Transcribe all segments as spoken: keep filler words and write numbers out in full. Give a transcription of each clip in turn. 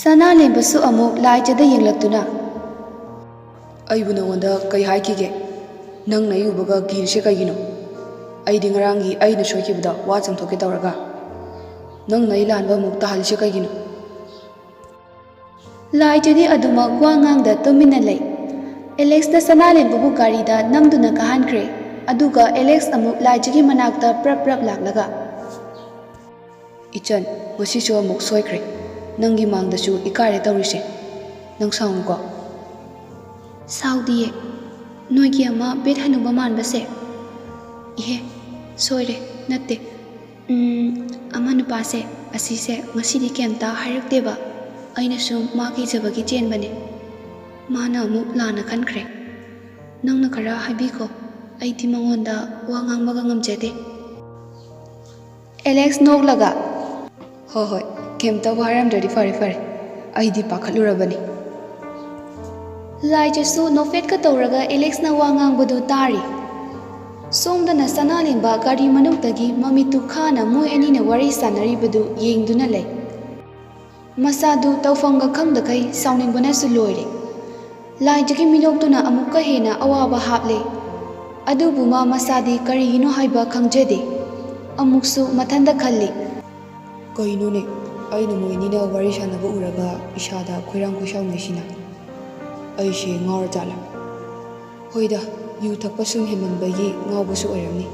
ꯁꯅꯥꯂꯦꯝꯕꯁꯨ ꯑꯃꯨꯛ ꯂꯥꯏꯖꯗ ꯌꯦꯡꯂꯛꯇꯨꯅ, "ꯑꯩꯕꯨ ꯅꯉꯣꯟꯗ ꯀꯩ ꯍꯥꯏꯈꯤꯒꯦ? ꯅꯪꯅ ꯑꯩ ꯎꯕꯒ ꯀꯤꯔꯤꯁꯦ ꯀꯩꯒꯤꯅꯣ? ꯑꯩꯗꯤ ꯉꯔꯥꯡꯒꯤ ꯑꯩꯅ ꯁꯣꯏꯈꯤꯕꯗ ꯋꯥ ꯆꯪꯊꯣꯛꯀꯦ ꯇꯧꯔꯒ, ꯅꯪꯅ ꯑꯩ ꯂꯥꯟꯕ ꯑꯃꯨꯛ ꯇꯥꯍꯜꯂꯤꯁꯦ ꯀꯩꯒꯤꯅꯣ?" ꯂꯥꯏꯖꯗꯤ ꯑꯗꯨꯃꯛ ꯋꯥ ꯉꯥꯡꯗ ꯇꯨꯃꯤꯟꯅ ꯂꯩ꯫ ꯑꯦꯂꯦꯛꯁꯅ ꯁꯅꯥꯂꯦꯝꯕꯕꯨ ꯒꯥꯔꯤꯗ ꯅꯝꯗꯨꯅ ꯀꯥꯍꯟꯈ꯭ꯔꯦ꯫ ꯑꯗꯨꯒ ꯑꯦꯂꯦꯛꯁ ꯑꯃꯨꯛ ꯂꯥꯏꯖꯒꯤ ꯃꯅꯥꯛꯇ ꯄ꯭ꯔꯞ ꯄ꯭ꯔꯞ ꯂꯥꯛꯂꯒ, "ꯏꯆꯟ, ꯉꯁꯤꯁꯨ ꯑꯃꯨꯛ ꯁꯣꯏꯈ꯭ꯔꯦ꯫ ꯅꯪꯒꯤ ꯃꯥꯡꯗꯁꯨ ꯏꯀꯥꯏꯔꯦ ꯇꯧꯔꯤꯁꯦ꯫ ꯅꯪ ꯁꯥꯎꯅꯨꯀꯣ?" "ꯁꯥꯎꯗꯤꯌꯦ꯫ ꯅꯣꯏꯒꯤ ꯑꯃ ꯕꯦꯠ ꯍꯅꯨꯕ ꯃꯥꯟꯕꯁꯦ?" "ꯏꯍꯦ, ꯁꯣꯏꯔꯦ, ꯅꯠꯇꯦ꯫ ꯎꯝ, ꯑꯃ ꯅꯨꯄꯥꯁꯦ, ꯑꯁꯤꯁꯦ ꯉꯁꯤꯗꯤ ꯀꯩꯝꯇ ꯍꯥꯏꯔꯛꯇꯦꯕ꯫ ꯑꯩꯅꯁꯨ ꯃꯥ ꯀꯤꯖꯕꯒꯤ ꯆꯦꯟꯕꯅꯦ꯫ ꯃꯥꯅ ꯑꯃꯨꯛ ꯂꯥꯟꯅ ꯈꯟꯈ꯭ꯔꯦ꯫ ꯅꯪꯅ ꯈꯔ ꯍꯥꯏꯕꯤꯈꯣ꯫ ꯑꯩꯗꯤ ꯃꯉꯣꯟꯗ ꯋꯥ ꯉꯥꯡꯕꯒ ꯉꯝꯖꯗꯦ꯫" ꯑꯦꯂꯦꯛꯁ ꯅꯣꯛꯂꯒ, "ꯍꯣꯏ, ꯍꯣꯏ, ꯀꯩꯝꯇꯕꯨ ꯍꯥꯏꯔꯝꯗ꯭ꯔꯗꯤ ꯐꯔꯦ, ꯐꯔꯦ꯫ ꯑꯩꯗꯤ ꯄꯥꯈꯠꯂꯨꯔꯕꯅꯤ꯫" ꯂꯥꯏꯖꯁꯨ ꯅꯣꯐꯦꯠꯀ ꯇꯧꯔꯒ ꯑꯦꯂꯦꯛꯁꯅ ꯋꯥ ꯉꯥꯡꯕꯗꯨ ꯇꯥꯔꯤ꯫ ꯁꯣꯝꯗꯅ ꯁꯅꯥꯂꯦꯝꯕ ꯒꯥꯔꯤ ꯃꯅꯨꯡꯗꯒꯤ ꯃꯃꯤꯠꯇꯨ ꯈꯥꯅ ꯃꯣꯏ ꯑꯅꯤꯅ ꯋꯥꯔꯤ ꯁꯥꯟꯅꯔꯤꯕꯗꯨ ꯌꯦꯡꯗꯨꯅ ꯂꯩ꯫ ꯃꯁꯥꯗꯨ ꯇꯧꯐꯝꯒ ꯈꯪꯗꯈꯩ ꯁꯥꯎꯅꯤꯡꯕꯅꯁꯨ ꯂꯣꯏꯔꯦ꯫ ꯂꯥꯏꯖꯒꯤ ꯃꯤꯅꯣꯛꯇꯨꯅ ꯑꯃꯨꯛꯀ ꯍꯦꯟꯅ ꯑꯋꯥꯕ ꯍꯥꯞꯂꯦ꯫ ꯑꯗꯨꯕꯨ ꯃꯥ ꯃꯁꯥꯗꯤ ꯀꯔꯤꯒꯤꯅꯣ ꯍꯥꯏꯕ ꯈꯪꯖꯗꯦ꯫ ꯑꯃꯨꯛꯁꯨ ꯃꯊꯟꯇ ꯈꯜꯂꯤ꯫ "ꯀꯩꯅꯣꯅꯦ, ꯑꯩꯅ ꯃꯣꯏ ꯑꯅꯤꯅ ꯋꯥꯔꯤ ꯁꯥꯟꯅꯕ ꯎꯔꯒ ꯏꯁꯥꯗ ꯈꯣꯏꯔꯥꯡ ꯈꯣꯏꯁꯥꯎꯅꯩꯁꯤꯅ? ꯑꯩꯁꯦ ꯉꯥꯎꯔ ꯖꯥꯠꯂꯥ? ꯍꯣꯏꯗ, ꯌꯨ ꯊꯛꯄ ꯁꯨꯝ ꯍꯦꯟꯃꯟꯕꯒꯤ ꯉꯥꯎꯕꯁꯨ ꯑꯣꯏꯔꯝꯅꯤ꯫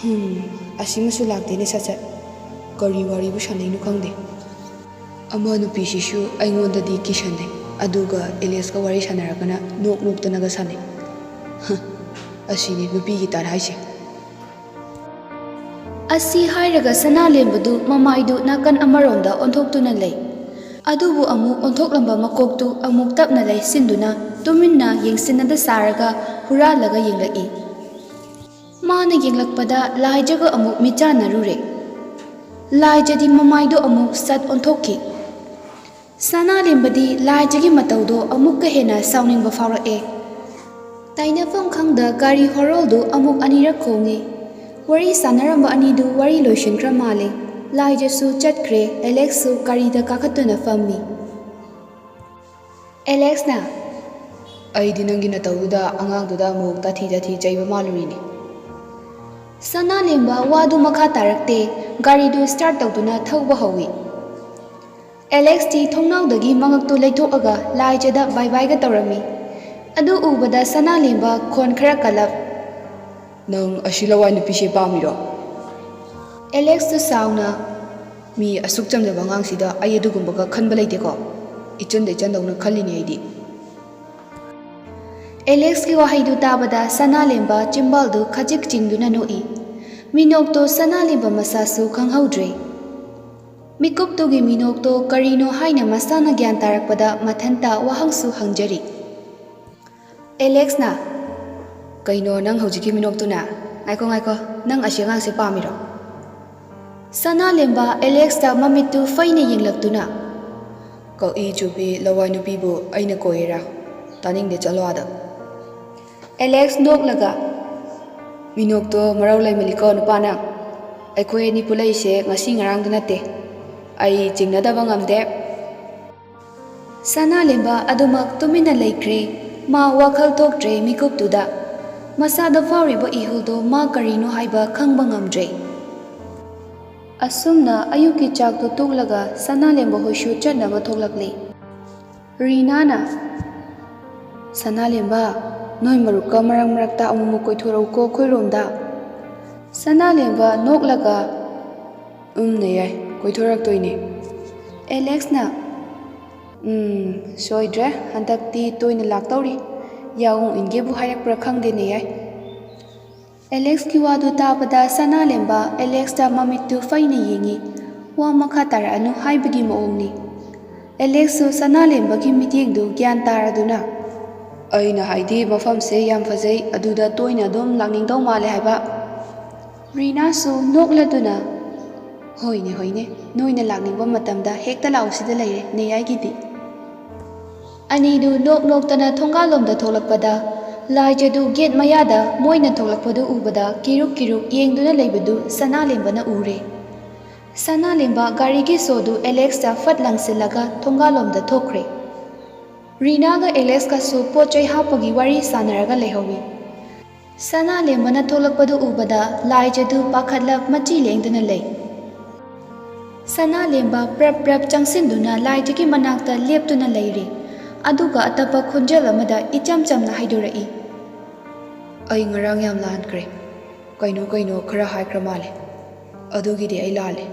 ꯍꯝ, ꯑꯁꯤꯃꯁꯨ ꯂꯥꯛꯇꯦꯅꯦ ꯁꯠ ꯁꯠ꯫ ꯀꯔꯤ ꯋꯥꯔꯤꯕꯨ ꯁꯥꯟꯅꯩꯅꯣ ꯈꯪꯗꯦ꯫ ꯑꯃ ꯅꯨꯄꯤꯁꯤꯁꯨ ꯑꯩꯉꯣꯟꯗꯗꯤ ꯀꯤꯁꯟꯅꯩ, ꯑꯗꯨꯒ ꯑꯦꯂꯦꯛꯁꯀ ꯋꯥꯔꯤ ꯁꯥꯟꯅꯔꯒꯅ ꯅꯣꯛ ꯅꯣꯛꯇꯅꯒ ꯁꯥꯟꯅꯩ꯫ ꯍ, ꯑꯁꯤꯅꯤ ꯅꯨꯄꯤꯒꯤ ꯇꯥꯟ ꯍꯥꯏꯁꯦ꯫" ꯑꯁꯤ ꯍꯥꯏꯔꯒ ꯁꯅꯥꯂꯦꯝꯕꯗꯨ ꯃꯃꯥꯏꯗꯨ ꯅꯥꯀꯟ ꯑꯃꯔꯣꯝꯗ ꯑꯣꯟꯊꯣꯛꯇꯨꯅ ꯂꯩ꯫ ꯑꯗꯨꯕꯨ ꯑꯃꯨꯛ ꯑꯣꯟꯊꯣꯛꯂꯝꯕ ꯃꯀꯣꯛꯇꯨ ꯑꯃꯨꯛ ꯇꯞꯅ ꯂꯩꯁꯤꯟꯗꯨꯅ ꯇꯨꯃꯤꯟꯅ ꯌꯦꯡꯁꯤꯟꯅꯗ ꯁꯥꯔꯒ ꯍꯨꯔꯥꯜꯂꯒ ꯌꯦꯡꯂꯛꯏ꯫ ꯃꯥꯅ ꯌꯦꯡꯂꯛꯄꯗ ꯂꯥꯏꯖꯒ ꯑꯃꯨꯛ ꯃꯤꯠꯆꯥꯟꯅꯔꯨꯔꯦ꯫ ꯂꯥꯏꯖꯗꯤ ꯃꯃꯥꯏꯗꯨ ꯑꯃꯨꯛ ꯁꯠ ꯑꯣꯟꯊꯣꯛꯈꯤ꯫ ꯁꯅꯥꯂꯦꯝꯕꯗꯤ ꯂꯥꯏꯖꯒꯤ ꯃꯇꯧꯗꯣ ꯑꯃꯨꯛꯀ ꯍꯦꯟꯅ ꯁꯥꯎꯅꯤꯡꯕ ꯐꯥꯎꯔꯛꯑꯦ꯫ ꯇꯥꯏꯅꯐꯝ ꯈꯪꯗ ꯒꯥꯔꯤ ꯍꯣꯔꯣꯜꯗꯨ ꯑꯃꯨꯛ ꯑꯅꯤꯔꯛ ꯈꯣꯡꯉꯤ꯫ ꯋꯥꯔꯤ ꯁꯥꯟꯅꯔꯝꯕ ꯑꯅꯤꯗꯨ ꯋꯥꯔꯤ ꯂꯣꯏꯁꯤꯟꯈ꯭ꯔ ꯃꯥꯜꯂꯦ꯫ ꯂꯥꯏꯖꯁꯨ ꯆꯠꯈ꯭ꯔꯦ꯫ ꯑꯦꯂꯦꯛꯁꯁꯨ ꯒꯥꯔꯤꯗ ꯀꯥꯈꯠꯇꯨꯅ ꯐꯝꯃꯤ꯫ ꯑꯦꯂꯦꯛꯁꯅ, "ꯑꯩꯗꯤ ꯅꯪꯒꯤ ꯅꯇꯧꯗꯨꯗ ꯑꯉꯥꯡꯗꯨꯗ ꯑꯃꯨꯛ ꯇꯥꯊꯤ ꯇꯥꯊꯤ ꯆꯩꯕ ꯃꯥꯜꯂꯨꯔꯤꯅꯤ꯫" ꯁꯅꯥꯂꯦꯝꯕ ꯋꯥꯗꯨ ꯃꯈꯥ ꯇꯥꯔꯛꯇꯦ꯫ ꯒꯥꯔꯤꯗꯨ ꯁ꯭ꯇꯥꯔꯠ ꯇꯧꯗꯨꯅ ꯊꯧꯕ ꯍꯧꯏ꯫ ꯑꯦꯂꯦꯛꯁꯇꯤ ꯊꯣꯡꯅꯥꯎꯗꯒꯤ ꯃꯉꯛꯇꯨ ꯂꯩꯊꯣꯛꯑꯒ ꯂꯥꯏꯖꯗ ꯕꯥꯏ ꯕꯥꯏꯒ ꯇꯧꯔꯝꯃꯤ꯫ ꯑꯗꯨ ꯎꯕꯗ ꯁꯅꯥꯂꯦꯝꯕ ꯈꯣꯟ ꯈꯔ ꯀꯜꯂꯞ, "ꯅꯪ ꯑꯁꯤ ꯂꯋꯥꯏ ꯅꯨꯄꯤꯁꯦ ꯄꯥꯝꯃꯤꯔꯣ?" ꯑꯦꯂꯦꯛꯁꯇꯨ ꯁꯥꯎꯅ, "ꯃꯤ ꯑꯁꯨꯛ ꯆꯝꯖꯕ ꯑꯉꯥꯡꯁꯤꯗ ꯑꯩ ꯑꯗꯨꯒꯨꯝꯕꯒ ꯈꯟꯕ ꯂꯩꯇꯦꯀꯣ꯫ ꯏꯆꯟꯗ ꯏꯆꯟꯗꯧꯅ ꯈꯜꯂꯤꯅꯦ ꯑꯩꯗꯤ꯫" ꯑꯦꯂꯦꯛꯁꯀꯤ ꯋꯥꯍꯩꯗꯨ ꯇꯥꯕꯗ ꯁꯅꯥꯂꯦꯝꯕ ꯆꯤꯝꯕꯥꯜꯗꯨ ꯈꯖꯤꯛ ꯆꯤꯡꯗꯨꯅ ꯅꯣꯛꯏ꯫ ꯃꯤꯅꯣꯛꯇꯣ ꯁꯅꯥꯂꯦꯝꯕ ꯃꯁꯥꯁꯨ ꯈꯪꯍꯧꯗ꯭ꯔꯦ꯫ ꯃꯤꯀꯨꯞꯇꯨꯒꯤ ꯃꯤꯅꯣꯛꯇꯣ ꯀꯔꯤꯅꯣ ꯍꯥꯏꯅ ꯃꯁꯥꯅ ꯒ꯭ꯌꯥꯟ ꯇꯥꯔꯛꯄꯗ ꯃꯊꯟꯇ ꯋꯥꯍꯪꯁꯨ ꯍꯪꯖꯔꯤ꯫ ꯑꯦꯂꯦꯛꯁꯅ, "ꯀꯩꯅꯣ ꯅꯪ ꯍꯧꯖꯤꯛꯀꯤ ꯃꯤꯅꯣꯛꯇꯨꯅ? ꯉꯥꯏꯈꯣ, ꯉꯥꯏꯈꯣ, ꯅꯪ ꯑꯁꯤ ꯑꯉꯥꯡꯁꯦ ꯄꯥꯝꯃꯤꯔꯣ?" ꯁꯅꯥꯂꯦꯝꯕ ꯑꯦꯂꯦꯛꯁꯇ ꯃꯃꯤꯠꯇꯨ ꯐꯩꯅ ꯌꯦꯡꯂꯛꯇꯨꯅ, "ꯀꯛꯏ ꯆꯨꯕꯤ ꯂꯋꯥꯏ ꯅꯨꯄꯤꯕꯨ ꯑꯩꯅ ꯀꯣꯏꯔꯤꯔꯥ? ꯇꯥꯅꯤꯡꯗꯦ, ꯆꯠꯂꯣ ꯑꯥꯗ꯫" ꯑꯦꯂꯦꯛꯁ ꯅꯣꯛꯂꯒ, "ꯃꯤꯅꯣꯛꯇꯣ ꯃꯔꯧ ꯂꯩꯃꯜꯂꯤꯀꯣ ꯅꯨꯄꯥ ꯅꯪ꯫ ꯑꯩꯈꯣꯏ ꯑꯅꯤ ꯄꯨꯜꯂꯛꯏꯁꯦ ꯉꯁꯤ ꯉꯔꯥꯡꯗ ꯅꯠꯇꯦ꯫ ꯑꯩ ꯆꯤꯡꯅꯗꯕ ꯉꯝꯗꯦ꯫" ꯁꯅꯥꯂꯦꯝꯕ ꯑꯗꯨꯃꯛ ꯇꯨꯃꯤꯟꯅ ꯂꯩꯈ꯭ꯔꯦ꯫ ꯃꯥ ꯋꯥꯈꯜ ꯊꯣꯛꯇ꯭ꯔꯦ ꯃꯤꯀꯨꯞꯇꯨꯗ꯫ ꯃꯁꯥꯗ ꯐꯥꯎꯔꯤꯕ ꯏꯍꯨꯜꯗꯣ ꯃꯥ ꯀꯔꯤꯅꯣ ꯍꯥꯏꯕ ꯈꯪꯕ ꯉꯝꯗ꯭ꯔꯦ꯫ ꯑꯁꯨꯝꯅ ꯑꯌꯨꯛꯀꯤ ꯆꯥꯛꯇꯨ ꯇꯣꯛꯂꯒ ꯁꯅꯥꯂꯦꯝꯕ ꯍꯣꯏꯁꯨ ꯆꯠꯅꯕ ꯊꯣꯛꯂꯛꯂꯦ꯫ ꯔꯤꯅꯥꯅ, "ꯁꯅꯥꯂꯦꯝꯕ, ꯅꯣꯏ ꯃꯔꯨꯞꯀ ꯃꯔꯛ ꯃꯔꯛꯇ ꯑꯃꯨꯛꯃꯨꯛ ꯀꯣꯏꯊꯣꯔꯛꯎꯀꯣ ꯑꯩꯈꯣꯏꯔꯣꯝꯗ꯫" ꯁꯅꯥꯂꯦꯝꯕ ꯅꯣꯛꯂꯒ, "ꯎꯝ, ꯅꯌꯥꯏ, ꯀꯣꯏꯊꯣꯔꯛꯇꯣꯏꯅꯦ꯫" ꯑꯦꯂꯦꯛꯁꯅ, "ꯎꯝ, ꯁꯣꯏꯗ꯭ꯔꯦ, ꯍꯟꯗꯛꯇꯤ ꯇꯣꯏꯅ ꯂꯥꯛꯇꯧꯔꯤ꯫ ꯌꯥꯎꯑꯣ ꯏꯟꯒꯦꯕꯨ ꯍꯥꯏꯔꯛꯄ꯭ꯔꯥ ꯈꯪꯗꯦ, ꯅꯌꯥꯏ꯫" ꯑꯦꯂꯦꯛꯁꯀꯤ ꯋꯥꯗꯨ ꯇꯥꯕꯗ ꯁꯅꯥꯂꯦꯝꯕ ꯑꯦꯂꯦꯛꯁꯇ ꯃꯃꯤꯠꯇꯨ ꯐꯩꯅ ꯌꯦꯡꯏ꯫ ꯋꯥ ꯃꯈꯥ ꯇꯥꯔꯛꯑꯅꯨ ꯍꯥꯏꯕꯒꯤ ꯃꯑꯣꯡꯅꯤ꯫ ꯑꯦꯂꯦꯛꯁꯁꯨ ꯁꯅꯥꯂꯦꯝꯕꯒꯤ ꯃꯤꯠꯌꯦꯡꯗꯨ ꯒ꯭ꯌꯥꯟ ꯇꯥꯔꯗꯨꯅ, "ꯑꯩꯅ ꯍꯥꯏꯗꯤ ꯃꯐꯝꯁꯦ ꯌꯥꯝ ꯐꯖꯩ, ꯑꯗꯨꯗ ꯇꯣꯏꯅ ꯑꯗꯨꯝ ꯂꯥꯛꯅꯤꯡꯗꯧ ꯃꯥꯜꯂꯦ ꯍꯥꯏꯕ꯫" ꯔꯤꯅꯥꯁꯨ ꯅꯣꯛꯂꯗꯨꯅ, "ꯍꯣꯏꯅꯦ, ꯍꯣꯏꯅꯦ, ꯅꯣꯏꯅ ꯂꯥꯛꯅꯤꯡꯕ ꯃꯇꯝꯗ ꯍꯦꯛꯇ ꯂꯥꯛꯎ, ꯁꯤꯗ ꯂꯩꯔꯦ ꯅꯌꯥꯏꯒꯤꯗꯤ꯫" ꯑꯅꯤꯗꯨ ꯅꯣꯛ ꯅꯣꯛꯇꯅ ꯊꯣꯡꯒꯥꯜꯂꯣꯝꯗ ꯊꯣꯛꯂꯛꯄꯗ, ꯂꯥꯏꯖꯗꯨ ꯒꯦꯠ ꯃꯌꯥꯗ ꯃꯣꯏꯅ ꯊꯣꯛꯂꯛꯄꯗꯨ ꯎꯕꯗ ꯀꯤꯔꯨꯛ ꯀꯤꯔꯨꯛ ꯌꯦꯡꯗꯨꯅ ꯂꯩꯕꯗꯨ ꯁꯅꯥꯂꯦꯝꯕꯅ ꯎꯔꯦ꯫ ꯁꯅꯥꯂꯦꯝꯕ ꯒꯥꯔꯤꯒꯤ ꯁꯣꯗꯨ ꯑꯦꯂꯦꯛꯁꯇ ꯐꯠ ꯂꯪꯁꯤꯜꯂꯒ ꯊꯣꯡꯒꯥꯜꯂꯣꯝꯗ ꯊꯣꯛꯈ꯭ꯔꯦ꯫ ꯔꯤꯅꯥꯒ ꯑꯦꯂꯦꯛꯁꯀꯁꯨ ꯄꯣꯠ ꯆꯩ ꯍꯥꯞꯄꯒꯤ ꯋꯥꯔꯤ ꯁꯥꯟꯅꯔꯒ ꯂꯩꯍꯧꯏ꯫ ꯁꯅꯥꯂꯦꯝꯕꯅ ꯊꯣꯛꯂꯛꯄꯗꯨ ꯎꯕꯗ ꯂꯥꯏꯖꯗꯨ ꯄꯥꯈꯠꯂ ꯃꯆꯤ ꯂꯦꯡꯗꯨꯅ ꯂꯩ꯫ ꯁꯅꯥꯂꯦꯝꯕ ꯄ꯭ꯔꯞ ꯄ꯭ꯔꯞ ꯆꯪꯁꯤꯟꯗꯨꯅ ꯂꯥꯏꯖꯒꯤ ꯃꯅꯥꯛꯇ ꯂꯦꯞꯇꯨꯅ ꯂꯩꯔꯤ꯫ ꯑꯗꯨꯒ ꯑꯇꯞꯄ ꯈꯣꯟꯖꯦꯜ ꯑꯃꯗ ꯏꯆꯝ ꯆꯝꯅ ꯍꯥꯏꯗꯣꯔꯛꯏ꯫ "ꯑꯩ ꯉꯔꯥꯡ ꯌꯥꯝ ꯂꯥꯟꯈ꯭ꯔꯦ꯫ ꯀꯩꯅꯣ ꯀꯩꯅꯣ ꯈꯔ ꯍꯥꯏꯈ꯭ꯔ ꯃꯥꯜꯂꯦ꯫ ꯑꯗꯨꯒꯤꯗꯤ ꯑꯩ ꯂꯥꯜꯂꯦ꯫"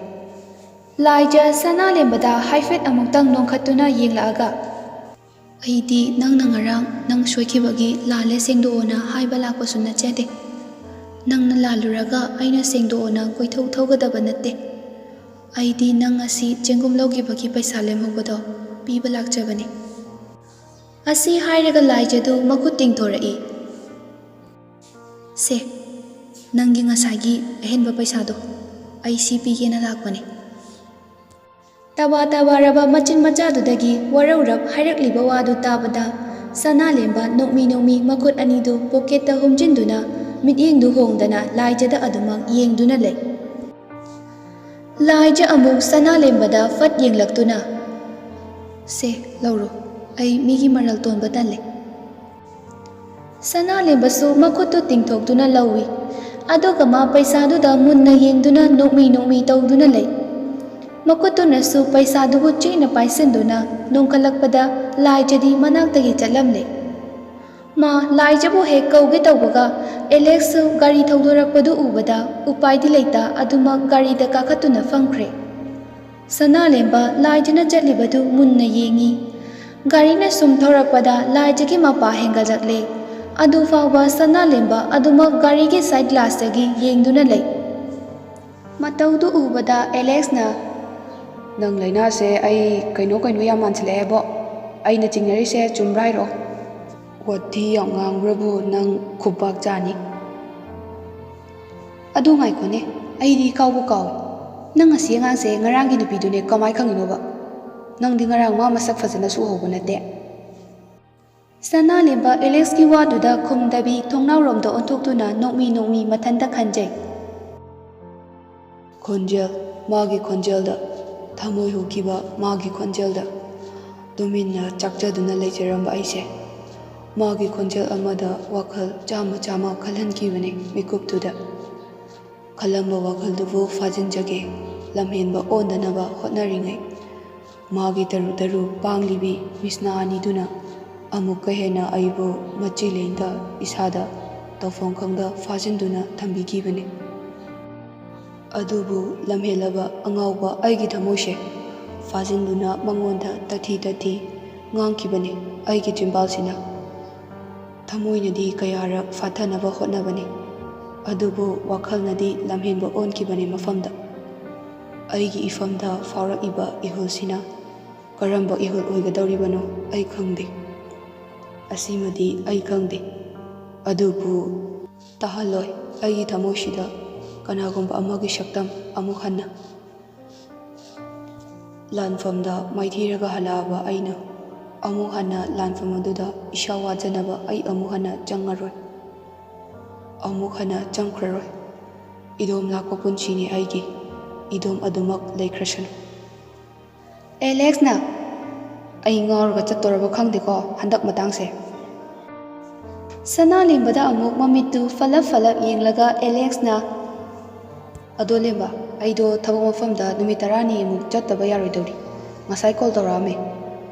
ꯂꯥꯏꯖ ꯁꯅꯥꯂꯦꯝꯕꯗ ꯍꯥꯏꯐꯦꯠ ꯑꯃꯨꯛꯇꯪ ꯅꯣꯡꯈꯠꯇꯨꯅ ꯌꯦꯡꯂꯛꯑꯒ, "ꯑꯩꯗꯤ ꯅꯪꯅ ꯉꯔꯥꯡ ꯅꯪ ꯁꯣꯏꯈꯤꯕꯒꯤ ꯂꯥꯜꯂꯦ ꯁꯦꯡꯗꯣꯛꯑꯣꯅ ꯍꯥꯏꯕ ꯂꯥꯛꯄꯁꯨ ꯅꯠꯆꯗꯦ꯫ ꯅꯪꯅ ꯂꯥꯜꯂꯨꯔꯒ ꯑꯩꯅ ꯁꯦꯡꯗꯣꯛꯑꯣꯅ ꯀꯣꯏꯊꯧ ꯊꯧꯒꯗꯕ ꯅꯠꯇꯦ꯫ ꯑꯩꯗꯤ ꯅꯪ ꯉꯁꯤ ꯆꯦꯡꯒꯨꯝ ꯂꯧꯈꯤꯕꯒꯤ ꯄꯩꯁꯥ ꯂꯦꯝꯍꯧꯕꯗꯣ ꯄꯤꯕ ꯂꯥꯛꯆꯕꯅꯤ꯫" ꯑꯁꯤ ꯍꯥꯏꯔꯒ ꯂꯥꯏꯖꯗꯨ ꯃꯈꯨꯠ ꯇꯤꯡꯊꯣꯔꯛꯏ꯫ "ꯁꯦ, ꯅꯪꯒꯤ ꯉꯁꯥꯏꯒꯤ ꯑꯍꯦꯟꯕ ꯄꯩꯁꯥꯗꯣ ꯑꯩ ꯁꯤ ꯄꯤꯒꯦꯅ ꯂꯥꯛꯄꯅꯦ꯫" ꯇꯕꯥ ꯇꯕꯥꯔꯕ ꯃꯆꯤꯟ ꯃꯆꯥꯗꯨꯗꯒꯤ ꯋꯥꯔꯧꯔꯞ ꯍꯥꯏꯔꯛꯂꯤꯕ ꯋꯥꯗꯨ ꯇꯥꯕꯗ, ꯁꯅꯥꯂꯦꯝꯕ ꯅꯣꯛꯃꯤ ꯅꯣꯛꯃꯤ ꯃꯈꯨꯠ ꯑꯅꯤꯗꯨ ꯄꯣꯀꯦꯠꯇ ꯍꯨꯝꯖꯤꯟꯗꯨꯅ, ꯃꯤꯠꯌꯦꯡꯗꯨ ꯍꯣꯡꯗꯅ ꯂꯥꯏꯖꯗ ꯑꯗꯨꯃꯛ ꯌꯦꯡꯗꯨꯅ ꯂꯩ꯫ ꯂꯥꯏꯖ ꯑꯃꯨꯛ ꯁꯅꯥꯂꯦꯝꯕꯗ ꯐꯠ ꯌꯦꯡꯂꯛꯇꯨꯅ, "ꯁꯦ, ꯂꯧꯔꯣ, ꯑꯩ ꯃꯤꯒꯤ ꯃꯔꯜ ꯇꯣꯟꯕ ꯇꯜꯂꯦ꯫" ꯁꯅꯥꯂꯦꯝꯕꯁꯨ ꯃꯈꯨꯠꯇꯨ ꯇꯤꯡꯊꯣꯛꯇꯨꯅ ꯂꯧꯏ꯫ ꯑꯗꯨꯒ ꯃꯥ ꯄꯩꯁꯥꯗꯨꯗ ꯃꯨꯟꯅ ꯌꯦꯡꯗꯨꯅ ꯅꯣꯛꯃꯤ ꯅꯣꯛꯃꯤ ꯇꯧꯗꯨꯅ ꯂꯩ꯫ ꯃꯈꯨꯠꯇꯨꯅꯁꯨ ꯄꯩꯁꯥꯗꯨꯕꯨ ꯆꯦꯠꯅ ꯄꯥꯏꯁꯤꯟꯗꯨꯅ ꯅꯣꯡꯈꯠꯂꯛꯄꯗ ꯂꯥꯏꯖꯗꯤ ꯃꯅꯥꯛꯇꯒꯤ ꯆꯠꯂꯝꯂꯦ꯫ ꯃꯥ ꯂꯥꯏꯖꯕꯨ ꯍꯦꯛ ꯀꯧꯒꯦ ꯇꯧꯕꯒ ꯑꯦꯂꯦꯛꯁꯁꯨ ꯒꯥꯔꯤ ꯊꯧꯗꯣꯔꯛꯄꯗꯨ ꯎꯕꯗ ꯎꯄꯥꯏꯗꯤ ꯂꯩꯇ ꯑꯗꯨꯃꯛ ꯒꯥꯔꯤꯗ ꯀꯥꯈꯠꯇꯨꯅ ꯐꯝꯈ꯭ꯔꯦ꯫ ꯁꯅꯥꯂꯦꯝꯕ ꯂꯥꯏꯖꯅ ꯆꯠꯂꯤꯕꯗꯨ ꯃꯨꯟꯅ ꯌꯦꯡꯏ꯫ ꯒꯥꯔꯤꯅ ꯁꯨꯝ ꯊꯧꯔꯛꯄꯗ ꯂꯥꯏꯖꯒꯤ ꯃꯄꯥ ꯍꯦꯟꯒꯠꯂꯛꯂꯦ꯫ ꯑꯗꯨ ꯐꯥꯎꯕ ꯁꯅꯥꯂꯦꯝꯕ ꯑꯗꯨꯃꯛ ꯒꯥꯔꯤꯒꯤ ꯁꯥꯏꯠ ꯒ꯭ꯂꯥꯁꯇꯒꯤ ꯌꯦꯡꯗꯨꯅ ꯂꯩ꯫ ꯃꯇꯧꯗꯨ ꯎꯕꯗ ꯑꯦꯂꯦꯛꯁꯅ, "ꯅꯪ ꯂꯥꯏꯅꯥꯁꯦ ꯑꯩ ꯀꯩꯅꯣ ꯀꯩꯅꯣ ꯌꯥꯝ ꯃꯥꯟꯁꯤꯜꯂꯛꯑꯦꯕꯣ꯫ ꯑꯩꯅ ꯆꯤꯡꯅꯔꯤꯁꯦ ꯆꯨꯝꯕ꯭ꯔꯥ ꯍꯥꯏꯔꯛꯑꯣ?" "ꯋꯥꯊꯤ ꯌꯥꯝ ꯉꯥꯡꯕ꯭ꯔꯕꯨ ꯅꯪ ꯈꯨꯕꯥꯛ ꯆꯥꯅꯤ꯫" "ꯑꯗꯨ ꯉꯥꯏꯈꯣꯅꯦ, ꯑꯩꯗꯤ ꯀꯥꯎꯕꯨ ꯀꯥꯎꯏ꯫ ꯅꯪ ꯑꯁꯤ ꯑꯉꯥꯡꯁꯦ ꯉꯔꯥꯡꯒꯤ ꯅꯨꯄꯤꯗꯨꯅꯦ ꯀꯃꯥꯏ ꯈꯪꯉꯤꯅꯣꯕ? ꯅꯪꯗꯤ ꯉꯔꯥꯡ ꯃꯥ ꯃꯁꯛ ꯐꯖꯅꯁꯨ ꯎꯍꯧꯕ ꯅꯠꯇꯦ꯫" ꯁꯅꯥꯂꯦꯝꯕ ꯑꯦꯂꯦꯛꯁꯀꯤ ꯋꯥꯗꯨꯗ ꯈꯨꯝꯗꯕꯤ ꯊꯣꯡꯅꯥꯎꯔꯣꯝꯗ ꯑꯣꯟꯊꯣꯛꯇꯨꯅ ꯅꯣꯛꯃꯤ ꯅꯣꯛꯃꯤ ꯃꯊꯟꯇ ꯈꯟꯖꯩ꯫ ꯈꯣꯟꯖꯦꯜ, ꯃꯥꯒꯤ ꯈꯣꯟꯖꯦꯜꯗ, ꯊꯃꯣꯏ ꯍꯨꯈꯤꯕ ꯃꯥꯒꯤ ꯈꯣꯟꯖꯦꯜꯗ ꯇꯨꯃꯤꯟꯅ ꯆꯥꯛꯆꯗꯨꯅ ꯂꯩꯖꯔꯝꯕ ꯑꯩꯁꯦ, ꯃꯥꯒꯤ ꯈꯣꯟꯖꯦꯜ ꯑꯃꯗ ꯋꯥꯈꯜ ꯆꯥꯝꯃ ꯆꯥꯝꯃ ꯈꯜꯍꯟꯈꯤꯕꯅꯤ ꯃꯤꯀꯨꯞꯇꯨꯗ꯫ ꯈꯜꯂꯝꯕ ꯋꯥꯈꯜꯗꯨꯕꯨ ꯐꯥꯖꯤꯟꯖꯒꯦ, ꯂꯝꯍꯦꯟꯕ ꯑꯣꯟꯗꯅꯕ ꯍꯣꯠꯅꯔꯤꯉꯩ, ꯃꯥꯒꯤ ꯇꯔꯨ ꯇꯔꯨ ꯄꯥꯡꯂꯤꯕꯤ ꯃꯤꯁꯅꯥ ꯑꯅꯤꯗꯨꯅ ꯑꯃꯨꯛꯀ ꯍꯦꯟꯅ ꯑꯩꯕꯨ ꯃꯆꯤ ꯂꯦꯡꯗ ꯏꯁꯥꯗ ꯇꯧꯐꯝ ꯈꯪꯗ ꯐꯥꯖꯤꯟꯗꯨꯅ ꯊꯝꯕꯤꯈꯤꯕꯅꯤ꯫ ꯑꯗꯨꯕꯨ ꯂꯝꯍꯦꯜꯂꯕ ꯑꯉꯥꯎꯕ ꯑꯩꯒꯤ ꯊꯃꯣꯏꯁꯦ ꯐꯥꯖꯤꯟꯗꯨꯅ ꯃꯉꯣꯟꯗ ꯇꯊꯤ ꯇꯊꯤ ꯉꯥꯡꯈꯤꯕꯅꯤ ꯑꯩꯒꯤ ꯆꯤꯝꯕꯥꯜꯁꯤꯅ꯫ ꯊꯃꯣꯏꯅꯗꯤ ꯀꯌꯥꯔꯛ ꯐꯥꯊꯅꯕ ꯍꯣꯠꯅꯕꯅꯤ, ꯑꯗꯨꯕꯨ ꯋꯥꯈꯜꯅꯗꯤ ꯂꯝꯍꯦꯟꯕ ꯑꯣꯟꯈꯤꯕꯅꯤ ꯃꯐꯝꯗ꯫ ꯑꯩꯒꯤ ꯏꯐꯝꯗ ꯐꯥꯎꯔꯛꯏꯕ ꯏꯍꯨꯜꯁꯤꯅ ꯀꯔꯝꯕ ꯏꯍꯨꯜ ꯑꯣꯏꯒꯗꯧꯔꯤꯕꯅꯣ ꯑꯩ ꯈꯪꯗꯦ꯫ ꯑꯁꯤꯃꯗꯤ ꯑꯩ ꯈꯪꯗꯦ꯫ ꯑꯗꯨꯕꯨ ꯇꯥꯍꯜꯂꯣꯏ ꯑꯩꯒꯤ ꯊꯃꯣꯏꯁꯤꯗ ꯀꯅꯥꯒꯨꯝꯕ ꯑꯃꯒꯤ ꯁꯛꯇꯝ ꯑꯃꯨꯛ ꯍꯟꯅ꯫ ꯂꯥꯟꯐꯝꯗ ꯃꯥꯏꯊꯤꯔꯒ ꯍꯜꯂꯛꯑꯕ ꯑꯩꯅ ꯑꯃꯨꯛ ꯍꯟꯅ ꯂꯥꯟꯐꯝ ꯑꯗꯨꯗ ꯏꯁꯥ ꯋꯥꯖꯅꯕ ꯑꯩ ꯑꯃꯨꯛ ꯍꯟꯅ ꯆꯪꯉꯔꯣꯏ꯫ ꯑꯃꯨꯛ ꯍꯟꯅ ꯆꯪꯈ꯭ꯔꯔꯣꯏ꯫ ꯏꯗꯣꯝ ꯂꯥꯛꯄ ꯄꯨꯟꯁꯤꯅꯤ ꯑꯩꯒꯤ꯫ ꯏꯗꯣꯝ ꯑꯗꯨꯃꯛ ꯂꯩꯈ꯭ꯔꯁꯅꯨ꯫ ꯑꯦꯂꯦꯛꯁꯅ꯫ ꯑꯩ ꯉꯥꯎꯔꯒ ꯆꯠꯇꯣꯔꯕ ꯈꯪꯗꯦꯀꯣ ꯍꯟꯗꯛ ꯃꯇꯥꯡꯁꯦ꯫ ꯁꯅꯥꯂꯦꯝꯕꯗ ꯑꯃꯨꯛ ꯃꯃꯤꯠꯇꯨ ꯐꯂꯞ ꯐꯂꯞ ꯌꯦꯡꯂꯒ ꯑꯦꯂꯦꯛꯁꯅ, "ꯑꯗꯣ ꯂꯦꯝꯕ, ꯑꯩꯗꯣ ꯊꯕꯛ ꯃꯐꯝꯗ ꯅꯨꯃꯤꯠ ꯇꯔꯥꯅꯤ ꯑꯃꯨꯛ ꯆꯠꯇꯕ ꯌꯥꯔꯣꯏꯗꯧꯔꯤ꯫ ꯉꯁꯥꯏ ꯀꯣꯜ ꯇꯧꯔꯛꯑꯝꯃꯦ꯫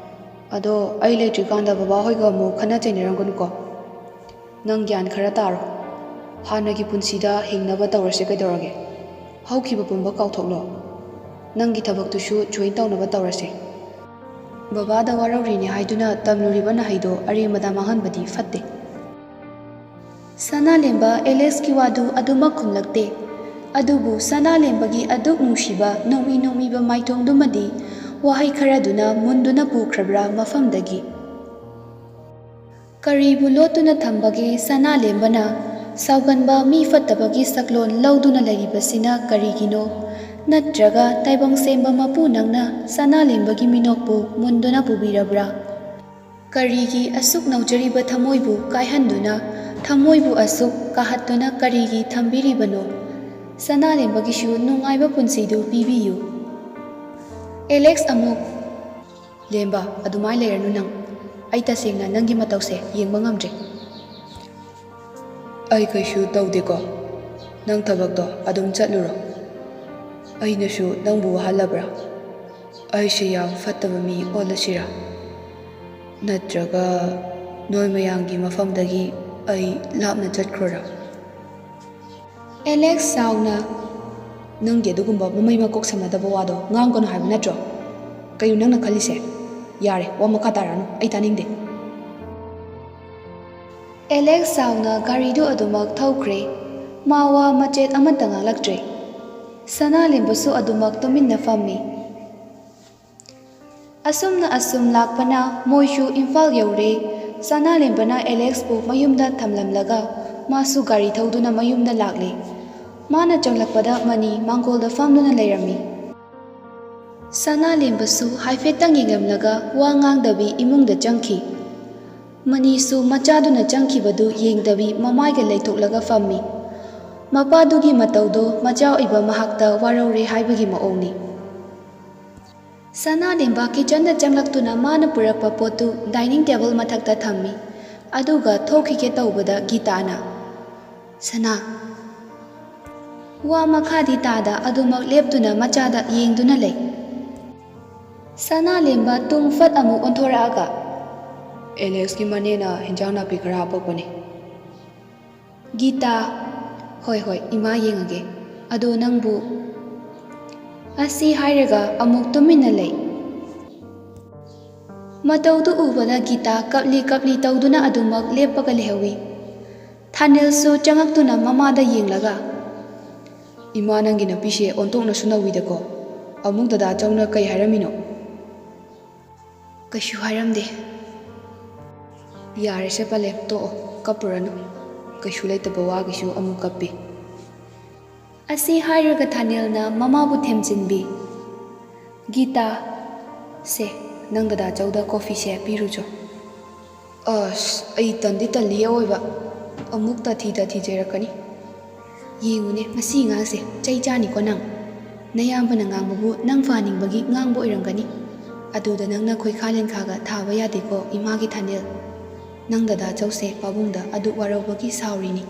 ꯑꯗꯣ ꯑꯩ ꯂꯩꯇ꯭ꯔꯤꯀꯥꯟꯗ ꯕꯕꯥ ꯍꯣꯏꯒ ꯑꯃꯨꯛ ꯈꯠꯅ ꯆꯩꯅꯔꯝꯒꯅꯨꯀꯣ꯫ ꯅꯪ ꯒ꯭ꯌꯥꯟ ꯈꯔ ꯇꯥꯔꯣ꯫ ꯍꯥꯟꯅꯒꯤ ꯄꯨꯟꯁꯤꯗ ꯍꯤꯡꯅꯕ ꯇꯧꯔꯁꯦ ꯀꯩꯗꯧꯔꯒꯦ? ꯍꯧꯈꯤꯕ ꯄꯨꯝꯕ ꯀꯥꯎꯊꯣꯛꯂꯣ꯫ ꯅꯪꯒꯤ ꯊꯕꯛꯇꯨꯁꯨ ꯖꯣꯏꯟ ꯇꯧꯅꯕ ꯇꯧꯔꯁꯦ꯫ ꯕꯕꯥꯗ ꯋꯥꯔꯧꯔꯤꯅꯦ ꯍꯥꯏꯗꯨꯅ ꯇꯝꯂꯨꯔꯤꯕ ꯅꯍꯩꯗꯣ ꯑꯔꯦꯝꯕꯗ ꯃꯥꯡꯍꯟꯕꯗꯤ ꯐꯠꯇꯦ꯫" ꯁꯅꯥꯂꯦꯝꯕ ꯑꯦꯂꯦꯛꯁꯀꯤ ꯋꯥꯗꯨ ꯑꯗꯨꯃꯛ ꯈꯨꯝꯂꯛꯇꯦ꯫ ꯑꯗꯨꯕꯨ ꯁꯅꯥꯂꯦꯝꯕꯒꯤ ꯑꯗꯨꯛ ꯅꯨꯡꯁꯤꯕ ꯅꯣꯛꯃꯤ ꯅꯣꯛꯃꯤꯕ ꯃꯥꯏꯊꯣꯡꯗꯨꯃꯗꯤ ꯋꯥꯍꯩ ꯈꯔꯗꯨꯅ ꯃꯨꯟꯗꯨꯅ ꯄꯨꯈ꯭ꯔꯕ꯭ꯔꯥ ꯃꯐꯝꯗꯒꯤ꯫ ꯀꯔꯤꯕꯨ ꯂꯣꯠꯇꯨꯅ ꯊꯝꯕꯒꯦ ꯁꯅꯥꯂꯦꯝꯕꯅ? ꯁꯥꯎꯒꯟꯕ ꯃꯤ ꯐꯠꯇꯕꯒꯤ ꯁꯛꯂꯣꯟ ꯂꯧꯗꯨꯅ ꯂꯩꯔꯤꯕꯁꯤꯅ ꯀꯔꯤꯒꯤꯅꯣ? ꯅꯠꯇ꯭ꯔꯒ ꯇꯥꯏꯕꯪ ꯁꯦꯝꯕ ꯃꯄꯨ ꯅꯪꯅ ꯁꯅꯥꯂꯦꯝꯕꯒꯤ ꯃꯤꯅꯣꯛꯄꯨ ꯃꯨꯟꯗꯨꯅ ꯄꯨꯕꯤꯔꯕ꯭ꯔꯥ? ꯀꯔꯤꯒꯤ ꯑꯁꯨꯛ ꯅꯧꯖꯔꯤꯕ ꯊꯃꯣꯏꯕꯨ ꯀꯥꯏꯍꯟꯗꯨꯅ, ꯊꯃꯣꯏꯕꯨ ꯑꯁꯨꯛ ꯀꯥꯍꯠꯇꯨꯅ ꯀꯔꯤꯒꯤ ꯊꯝꯕꯤꯔꯤꯕꯅꯣ? ꯁꯅꯥꯂꯦꯝꯕꯒꯤꯁꯨ ꯅꯨꯡꯉꯥꯏꯕ ꯄꯨꯟꯁꯤꯗꯨ ꯄꯤꯕꯤꯌꯨ꯫ ꯑꯦꯂꯦꯛꯁ ꯑꯃꯨꯛ, "ꯂꯦꯝꯕ, ꯑꯗꯨꯃꯥꯏꯅ ꯂꯩꯔꯅꯨ ꯅꯪ꯫ ꯑꯩ ꯇꯁꯦꯡꯅ ꯅꯪꯒꯤ ꯃꯇꯧꯁꯦ ꯌꯦꯡꯕ ꯉꯝꯗ꯭ꯔꯦ꯫" "ꯑꯩ ꯀꯩꯁꯨ ꯇꯧꯗꯦꯀꯣ꯫ ꯅꯪ ꯊꯕꯛꯇꯣ ꯑꯗꯨꯝ ꯆꯠꯂꯨꯔꯣ꯫ ꯑꯩꯅꯁꯨ ꯅꯪꯕꯨ ꯋꯥꯍꯜꯂꯕ꯭ꯔꯥ? ꯑꯩꯁꯦ ꯌꯥꯝ ꯐꯠꯇꯕ ꯃꯤ ꯑꯣꯜꯂꯁꯤꯔꯥ? ꯅꯠꯇ꯭ꯔꯒ ꯅꯣꯏ ꯃꯌꯥꯝꯒꯤ ꯃꯐꯝꯗꯒꯤ ꯑꯩ ꯂꯥꯞꯅ ꯆꯠꯈ꯭ꯔꯣꯔꯥ?" ꯑꯦꯂꯦꯛꯁ ꯆꯥꯎꯅ, "ꯅꯪꯒꯤ ꯑꯗꯨꯒꯨꯝꯕ ꯃꯃꯩ ꯃꯀꯣꯛ ꯁꯝꯅꯗꯕ ꯋꯥꯗꯣ ꯉꯥꯡꯒꯅꯨ ꯍꯥꯏꯕ ꯅꯠꯇ꯭ꯔꯣ? ꯀꯩꯅꯣ ꯅꯪꯅ ꯈꯜꯂꯤꯁꯦ? ꯌꯥꯔꯦ, ꯋꯥ ꯃꯈꯥ ꯇꯥꯔꯛꯑꯅꯨ, ꯑꯩ ꯇꯥꯅꯤꯡꯗꯦ꯫" ꯑꯦꯂꯦꯛꯁ ꯆꯥꯎꯅ ꯒꯥꯔꯤꯗꯨ ꯑꯗꯨꯃꯛ ꯊꯧꯈ꯭ꯔꯦ꯫ ꯃꯥ ꯋꯥ ꯃꯆꯦꯠ ꯑꯃꯠꯇ ꯉꯥꯡꯂꯛꯇ꯭ꯔꯦ꯫ ꯁꯅꯥꯂꯦꯝꯕꯁꯨ ꯑꯗꯨꯃꯛ ꯇꯨꯃꯤꯟꯅ ꯐꯝꯃꯤ꯫ ꯑꯁꯨꯝꯅ ꯑꯁꯨꯝ ꯂꯥꯛꯄꯅ ꯃꯣꯏꯁꯨ ꯏꯝꯐꯥꯜ ꯌꯧꯔꯦ꯫ ꯁꯅꯥꯂꯦꯝꯕꯅ ꯑꯦꯂꯦꯛꯁꯄꯨ ꯃꯌꯨꯝꯗ ꯊꯝꯂꯝꯂꯒ ꯃꯥꯁꯨ ꯒꯥꯔꯤ ꯊꯧꯗꯨꯅ ꯃꯌꯨꯝꯗ ꯂꯥꯛꯂꯦ꯫ ꯃꯥꯅ ꯆꯪꯂꯛꯄꯗ ꯃꯅꯤ ꯃꯥꯡꯒꯣꯜꯗ ꯐꯝꯗꯨꯅ ꯂꯩꯔꯝꯃꯤ꯫ ꯁꯅꯥꯂꯦꯝꯕꯁꯨ ꯍꯥꯏꯐꯦꯠꯇꯪ ꯌꯦꯡꯂꯝꯂꯒ ꯋꯥ ꯉꯥꯡꯗꯕꯤ ꯏꯃꯨꯡꯗ ꯆꯪꯈꯤ꯫ ꯃꯅꯤꯁꯨ ꯃꯆꯥꯗꯨꯅ ꯆꯪꯈꯤꯕꯗꯨ ꯌꯦꯡꯗꯕꯤ ꯃꯃꯥꯏꯒ ꯂꯩꯊꯣꯛꯂꯒ ꯐꯝꯃꯤ꯫ ꯃꯄꯥꯗꯨꯒꯤ ꯃꯇꯧꯗꯣ ꯃꯆꯥ ꯑꯣꯏꯕ ꯃꯍꯥꯛꯇ ꯋꯥꯔꯧꯔꯦ ꯍꯥꯏꯕꯒꯤ ꯃꯑꯣꯡꯅꯤ꯫ ꯁꯅꯥꯂꯦꯝꯕ ꯀꯤꯆꯟꯗ ꯆꯪꯂꯛꯇꯨꯅ ꯃꯥꯅ ꯄꯨꯔꯛꯄ ꯄꯣꯠꯇꯨ ꯗꯥꯏꯅꯤꯡ ꯇꯦꯕꯜ ꯃꯊꯛꯇ ꯊꯝꯃꯤ꯫ ꯑꯗꯨꯒ ꯊꯣꯛꯈꯤꯒꯦ ꯇꯧꯕꯗ ꯒꯤꯇꯥꯅ, "ꯁꯅꯥ꯫" ꯋꯥ ꯃꯈꯥꯗꯤ ꯇꯥꯗ ꯑꯗꯨꯃꯛ ꯂꯦꯞꯇꯨꯅ ꯃꯆꯥꯗ ꯌꯦꯡꯗꯨꯅ ꯂꯩ꯫ ꯁꯅꯥꯂꯦꯝꯕ ꯇꯨꯡ ꯐꯠ ꯑꯃꯨꯛ ꯑꯣꯟꯊꯣꯔꯛꯑꯒ, "ꯑꯦꯂꯦꯛꯁꯀꯤ ꯃꯅꯦꯅ ꯍꯤꯟꯖꯥꯡ ꯅꯥꯄꯤ ꯈꯔ ꯍꯥꯄꯛꯄꯅꯦ꯫" ꯒꯤꯇꯥ, "ꯍꯣꯏ, ꯍꯣꯏ, ꯏꯃꯥ ꯌꯦꯡꯉꯒꯦ꯫ ꯑꯗꯣ ꯅꯪꯕꯨ?" ꯑꯁꯤ ꯍꯥꯏꯔꯒ ꯑꯃꯨꯛ ꯇꯨꯃꯤꯟꯅ ꯂꯩ꯫ ꯃꯇꯧꯗꯨ ꯎꯕꯗ ꯒꯤꯇꯥ ꯀꯞꯂꯤ ꯀꯞꯂꯤ ꯇꯧꯗꯨꯅ ꯑꯗꯨꯃꯛ ꯂꯦꯞꯄꯒ ꯂꯩꯍꯧꯏ꯫ ꯊꯥꯅꯤꯜꯁꯨ ꯆꯪꯉꯛꯇꯨꯅ ꯃꯃꯥꯗ ꯌꯦꯡꯂꯒ, "ꯏꯃꯥ, ꯅꯪꯒꯤ ꯅꯨꯄꯤꯁꯦ ꯑꯣꯟꯊꯣꯛꯅꯁꯨ ꯅꯧꯋꯤꯗꯀꯣ꯫ ꯑꯃꯨꯛ ꯗꯗꯥ ꯆꯧꯅ ꯀꯩ ꯍꯥꯏꯔꯝꯃꯤꯅꯣ?" "ꯀꯩꯁꯨ ꯍꯥꯏꯔꯝꯗꯦ꯫" "ꯌꯥꯔꯦꯁꯦ ꯄꯂꯦꯝ, ꯇꯣꯛꯑꯣ, ꯀꯞꯄꯨꯔꯅꯨ꯫ ꯀꯩꯁꯨ ꯂꯩꯇꯕ ꯋꯥꯒꯤꯁꯨ ꯑꯃꯨꯛ ꯀꯞꯄꯤ꯫" ꯑꯁꯤ ꯍꯥꯏꯔꯒ ꯊꯥꯅꯤꯜꯅ ꯃꯃꯥꯕꯨ ꯊꯦꯝꯖꯤꯟꯕꯤ꯫ "ꯒꯤꯇꯥ, ꯁꯦ, ꯅꯪ ꯗꯗꯥ ꯆꯧꯗ ꯀꯣꯐꯤꯁꯦ ꯄꯤꯔꯨꯆꯣ꯫" "ꯑꯁ, ꯑꯩ ꯇꯟꯗꯤ ꯇꯜꯂꯤꯌꯦ ꯑꯑꯣꯏꯕ꯫ ꯑꯃꯨꯛ ꯇꯥꯊꯤ ꯇꯥꯊꯤ ꯆꯩꯔꯛꯀꯅꯤ꯫" "ꯌꯦꯡꯉꯨꯅꯦ, ꯃꯁꯤ ꯑꯉꯥꯡꯁꯦ ꯆꯩ ꯆꯥꯅꯤꯀꯣ ꯅꯪ꯫ ꯅꯌꯥꯝꯕꯅ ꯉꯥꯡꯕꯕꯨ ꯅꯪ ꯐꯍꯟꯅꯤꯡꯕꯒꯤ ꯉꯥꯡꯕ ꯑꯣꯏꯔꯝꯒꯅꯤ꯫ ꯑꯗꯨꯗ ꯅꯪꯅ ꯈꯣꯏꯈꯥ ꯂꯦꯟꯈꯥꯒ ꯊꯥꯕ ꯌꯥꯗꯦꯀꯣ ꯏꯃꯥꯒꯤ ꯊꯥꯅꯦꯜ꯫ ꯅꯪ ꯗꯗꯥ ꯆꯧꯁꯦ ꯄꯥꯕꯨꯡꯗ ꯑꯗꯨꯛ ꯋꯥꯔꯧꯕꯒꯤ ꯁꯥꯎꯔꯤꯅꯤ꯫"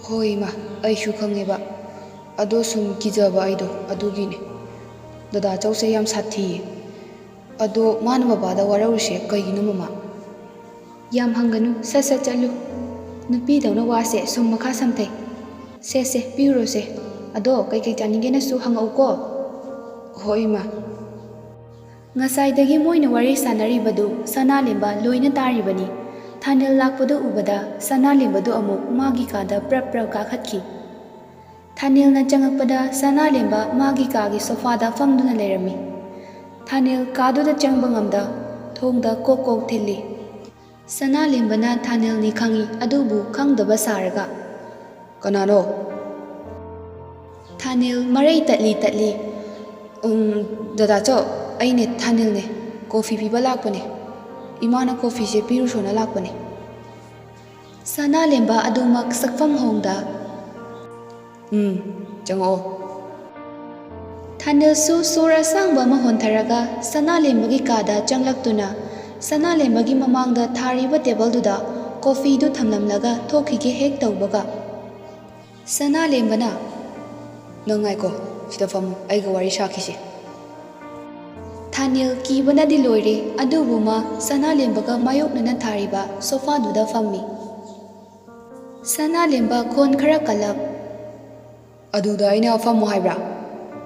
"ꯍꯣꯏ ꯏꯃꯥ, ꯑꯩꯁꯨ ꯈꯪꯉꯦꯕ꯫ ꯑꯗꯣ ꯁꯨꯝ ꯀꯤꯖꯕ ꯑꯩꯗꯣ, ꯑꯗꯨꯒꯤꯅꯦ꯫ ꯗꯗꯥ ꯆꯧꯁꯦ ꯌꯥꯝ ꯁꯥꯊꯤꯌꯦ꯫ ꯑꯗꯣ ꯃꯥꯅ ꯕꯕꯥꯗ ꯋꯥꯔꯧꯔꯤꯁꯦ ꯀꯩꯒꯤꯅꯣ ꯃꯃꯥ?" "ꯌꯥꯝ ꯍꯪꯒꯅꯨ, ꯁꯠ ꯁꯠ ꯆꯠꯂꯨ꯫ ꯅꯨꯄꯤꯗꯧꯅ ꯋꯥꯁꯦ ꯁꯨꯝ ꯃꯈꯥ ꯁꯝꯊꯩ꯫ ꯁꯦ ꯁꯦ, ꯄꯤꯔꯨꯔꯣꯁꯦ꯫ ꯑꯗꯣ ꯀꯩꯀꯩ ꯆꯥꯅꯤꯡꯒꯦꯅꯁꯨ ꯍꯪꯉꯛꯎꯀꯣ꯫" "ꯍꯣꯏ ꯏꯃꯥ꯫" ꯉꯁꯥꯏꯗꯒꯤ ꯃꯣꯏꯅ ꯋꯥꯔꯤ ꯁꯥꯟꯅꯔꯤꯕꯗꯨ ꯁꯅꯥꯂꯦꯝꯕ ꯂꯣꯏꯅ ꯇꯥꯔꯤꯕꯅꯤ꯫ ꯊꯥꯅꯦꯜ ꯂꯥꯛꯄꯗꯨ ꯎꯕꯗ ꯁꯅꯥꯂꯦꯝꯕꯗꯨ ꯑꯃꯨꯛ ꯃꯥꯒꯤ ꯀꯥꯗ ꯄ꯭ꯔꯞ ꯄ꯭ꯔꯞ ꯀꯥꯈꯠꯈꯤ꯫ ꯊꯥꯅꯦꯜꯅ ꯆꯪꯉꯛꯄꯗ ꯁꯅꯥꯂꯦꯝꯕ ꯃꯥꯒꯤ ꯀꯥꯒꯤ ꯁꯣꯐꯥꯗ ꯐꯝꯗꯨꯅ ꯂꯩꯔꯝꯃꯤ꯫ ꯊꯥꯅꯦꯜ ꯀꯥꯗꯨꯗ ꯆꯪꯕ ꯉꯝꯗ ꯊꯣꯡꯗ ꯀꯣꯛ ꯀꯣꯛ ꯊꯤꯜꯂꯤ꯫ ꯁꯅꯥꯂꯦꯝꯕꯅ ꯊꯥꯅꯦꯜꯅꯤ ꯈꯪꯏ, ꯑꯗꯨꯕꯨ ꯈꯪꯗꯕ ꯁꯥꯔꯒ, "ꯀꯅꯥꯅꯣ?" ꯊꯥꯅꯦꯜ ꯃꯔꯩ ꯇꯠꯂꯤ ꯇꯠꯂꯤ, "ꯎꯝ, ꯗꯗꯥꯆꯧ, ꯑꯩꯅꯦ ꯊꯥꯅꯦꯜꯅꯦ꯫ ꯀꯣꯐꯤ ꯄꯤꯕ ꯂꯥꯛꯄꯅꯦ꯫ ꯏꯃꯥꯅ ꯀꯣꯐꯤꯁꯦ ꯄꯤꯔꯨꯁꯣꯅ ꯂꯥꯛꯄꯅꯦ꯫" ꯁꯅꯥꯂꯦꯝꯕ ꯑꯗꯨꯃꯛ ꯁꯛꯐꯝ ꯍꯣꯡꯗ, "ꯎꯝ, ꯆꯪꯉꯛꯑꯣ꯫" ꯊꯥꯅꯦꯜꯁꯨ ꯁꯣꯔ ꯑꯁꯥꯡꯕ ꯑꯃ ꯍꯣꯟꯊꯔꯒ ꯁꯅꯥꯂꯦꯝꯕꯒꯤ ꯀꯥꯗ ꯆꯪꯂꯛꯇꯨꯅ ꯁꯅꯥꯂꯦꯝꯕꯒꯤ ꯃꯃꯥꯡꯗ ꯊꯥꯔꯤꯕ ꯇꯦꯕꯜꯗꯨꯗ ꯀꯣꯐꯤꯗꯨ ꯊꯝꯂꯝꯂꯒ ꯊꯣꯛꯈꯤꯒꯦ ꯍꯦꯛ ꯇꯧꯕꯒ, ꯁꯅꯥꯂꯦꯝꯕꯅ, "ꯅꯪ ꯉꯥꯏꯀꯣ, ꯁꯤꯗ ꯐꯝꯃꯨ, ꯑꯩꯒ ꯋꯥꯔꯤ ꯁꯥꯈꯤꯁꯤ꯫" ꯊꯥꯅꯦꯜ ꯀꯤꯕꯅꯗꯤ ꯂꯣꯏꯔꯦ, ꯑꯗꯨꯕꯨ ꯃꯥ ꯁꯅꯥꯂꯦꯝꯕꯒ ꯃꯥꯌꯣꯛꯅꯅ ꯊꯥꯔꯤꯕ ꯁꯣꯐꯥꯗꯨꯗ ꯐꯝꯃꯤ꯫ ꯁꯅꯥꯂꯦꯝꯕ ꯈꯣꯟ ꯈꯔ ꯀꯜꯂꯞ, "ꯑꯗꯨꯗ ꯑꯩꯅ ꯐꯝꯃꯨ ꯍꯥꯏꯕ꯭ꯔꯥ?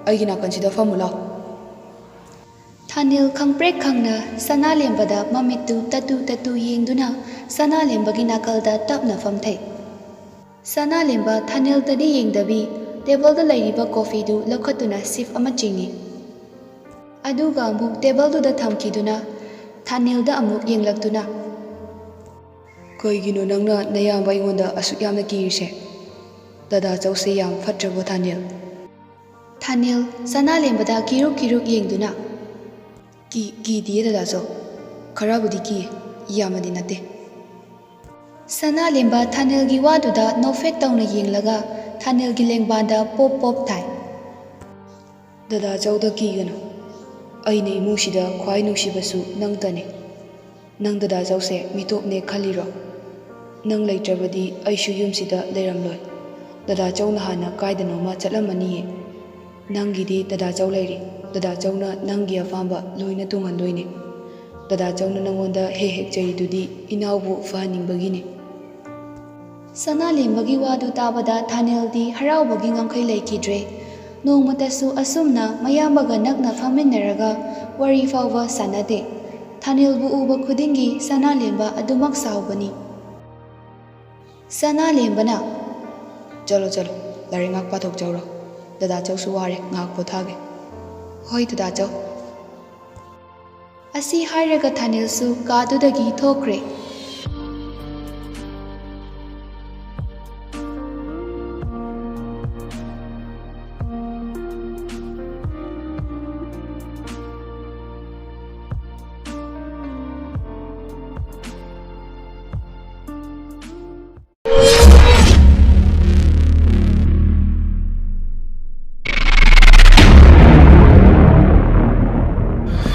ꯑꯩꯒꯤ ꯅꯥꯀꯟꯁꯤꯗ ꯐꯝꯃꯨ ꯂꯥꯎ꯫" ꯊꯥꯅꯦꯜ ꯈꯪꯄ꯭ꯔꯦꯛ ꯈꯪꯅ ꯁꯅꯥꯂꯦꯝꯕꯗ ꯃꯃꯤꯠꯇꯨ ꯇꯠꯇꯨ ꯇꯠꯇꯨ ꯌꯦꯡꯗꯨꯅ ꯁꯅꯥꯂꯦꯝꯕꯒꯤ ꯅꯥꯀꯜꯗ ꯇꯞꯅ ꯐꯝꯊꯩ꯫ ꯁꯅꯥꯂꯦꯝꯕ ꯊꯥꯅꯦꯜꯗꯗꯤ ꯌꯦꯡꯗꯕꯤ ꯇꯦꯕꯜꯗ ꯂꯩꯔꯤꯕ ꯀꯣꯐꯤꯗꯨ ꯂꯧꯈꯠꯇꯨꯅ ꯁꯤꯞ ꯑꯃ ꯆꯤꯡꯏ꯫ ꯑꯗꯨꯒ ꯑꯃꯨꯛ ꯇꯦꯕꯜꯗꯨꯗ ꯊꯝꯈꯤꯗꯨꯅ ꯊꯥꯅꯦꯜꯗ ꯑꯃꯨꯛ ꯌꯦꯡꯂꯛꯇꯨꯅ, "ꯀꯩꯒꯤꯅꯣ ꯅꯪꯅ ꯅꯌꯥꯝꯕ ꯑꯩꯉꯣꯟꯗ ꯑꯁꯨꯛ ꯌꯥꯝꯅ ꯀꯤꯔꯤꯁꯦ? ꯗꯗꯥ ꯆꯧꯁꯦ ꯌꯥꯝ ꯐꯠꯇ꯭ꯔꯕꯣ, ꯊꯥꯅꯦꯜ?" ꯊꯥꯅꯦꯜ ꯁꯅꯥꯂꯦꯝꯕꯗ ꯀꯤꯔꯨꯛ ꯀꯤꯔꯨꯛ ꯌꯦꯡꯗꯨꯅ, "ꯀꯤ-, ꯀꯤꯗꯤꯌꯦ ꯗꯗꯥ ꯆꯧ꯫ ꯈꯔꯕꯨꯗꯤ ꯀꯤꯌꯦ, ꯌꯥꯝꯅꯗꯤ ꯅꯠꯇꯦ꯫" ꯁꯅꯥꯂꯦꯝꯕ ꯊꯥꯅꯦꯜꯒꯤ ꯋꯥꯗꯨꯗ ꯅꯣꯛꯐꯦꯠ ꯇꯧꯅ ꯌꯦꯡꯂꯒ ꯊꯥꯅꯦꯜꯒꯤ ꯂꯦꯡꯕꯥꯟꯗ ꯄꯣꯞ ꯄꯣꯞ ꯊꯥꯏ꯫ "ꯗꯗꯥ ꯆꯧꯗ ꯀꯤꯒꯅꯨ꯫ ꯑꯩꯅ ꯏꯃꯨꯡꯁꯤꯗ ꯈ꯭ꯋꯥꯏ ꯅꯨꯡꯁꯤꯕꯁꯨ ꯅꯪꯇꯅꯤ꯫ ꯅꯪ ꯗꯗꯥ ꯆꯧꯁꯦ ꯃꯤꯇꯣꯞꯅꯦ ꯈꯜꯂꯤꯔꯣ? ꯅꯪ ꯂꯩꯇ꯭ꯔꯕꯗꯤ ꯑꯩꯁꯨ ꯌꯨꯝꯁꯤꯗ ꯂꯩꯔꯝꯂꯣꯏ꯫ ꯗꯗꯥ ꯆꯧꯅ ꯍꯥꯟꯅ ꯀꯥꯏꯗꯅꯣꯃ ꯆꯠꯂꯝꯃꯅꯤꯌꯦ꯫ ꯅꯪꯒꯤꯗꯤ ꯗꯗꯥ ꯆꯧ ꯂꯩꯔꯤ꯫ ꯗꯗꯥ ꯆꯧꯅ ꯅꯪꯒꯤ ꯑꯄꯥꯝꯕ ꯂꯣꯏꯅ ꯇꯨꯡꯍꯟꯗꯣꯏꯅꯦ꯫ ꯗꯗꯥ ꯆꯧꯅ ꯅꯪꯉꯣꯟꯗ ꯍꯦꯛ ꯍꯦꯛ ꯆꯩꯔꯤꯗꯨꯗꯤ ꯏꯅꯥꯎꯕꯨ ꯐꯍꯟꯅꯤꯡꯕꯒꯤꯅꯤ꯫" ꯁꯅꯥꯂꯦꯝꯕꯒꯤ ꯋꯥꯗꯨ ꯇꯥꯕꯗ ꯊꯥꯅꯦꯜꯗꯤ ꯍꯔꯥꯎꯕꯒꯤ ꯉꯝꯈꯩ ꯂꯩꯈꯤꯗ꯭ꯔꯦ꯫ ꯅꯣꯡꯃꯇꯁꯨ ꯑꯁꯨꯝꯅ ꯃꯌꯥꯝꯕꯒ ꯅꯛꯅ ꯐꯝꯃꯤꯟꯅꯔꯒ ꯋꯥꯔꯤ ꯐꯥꯎꯕ ꯁꯥꯟꯅꯗꯦ꯫ ꯊꯥꯅꯦꯜꯕꯨ ꯎꯕ ꯈꯨꯗꯤꯡꯒꯤ ꯁꯅꯥꯂꯦꯝꯕ ꯑꯗꯨꯃꯛ ꯁꯥꯎꯕꯅꯤ꯫ ꯁꯅꯥꯂꯦꯝꯕꯅ, "ꯆꯠꯂꯣ, ꯆꯠꯂꯣ, ꯂꯥꯏꯔꯤꯛ ꯉꯥꯛ ꯄꯥꯊꯣꯛꯆꯧꯔꯣ꯫ ꯗꯗꯥ ꯆꯧꯁꯨ ꯋꯥꯔꯦ, ꯉꯥꯏꯍꯥꯛ ꯄꯣꯊꯥꯒꯦ꯫" "ꯍꯣꯏ, ꯗꯗꯥ ꯆꯧ꯫" ꯑꯁꯤ ꯍꯥꯏꯔꯒ ꯊꯥꯅꯦꯜꯁꯨ ꯀꯥꯗꯨꯗꯒꯤ ꯊꯣꯛꯈ꯭ꯔꯦ꯫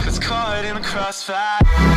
It's caught in the crossfire.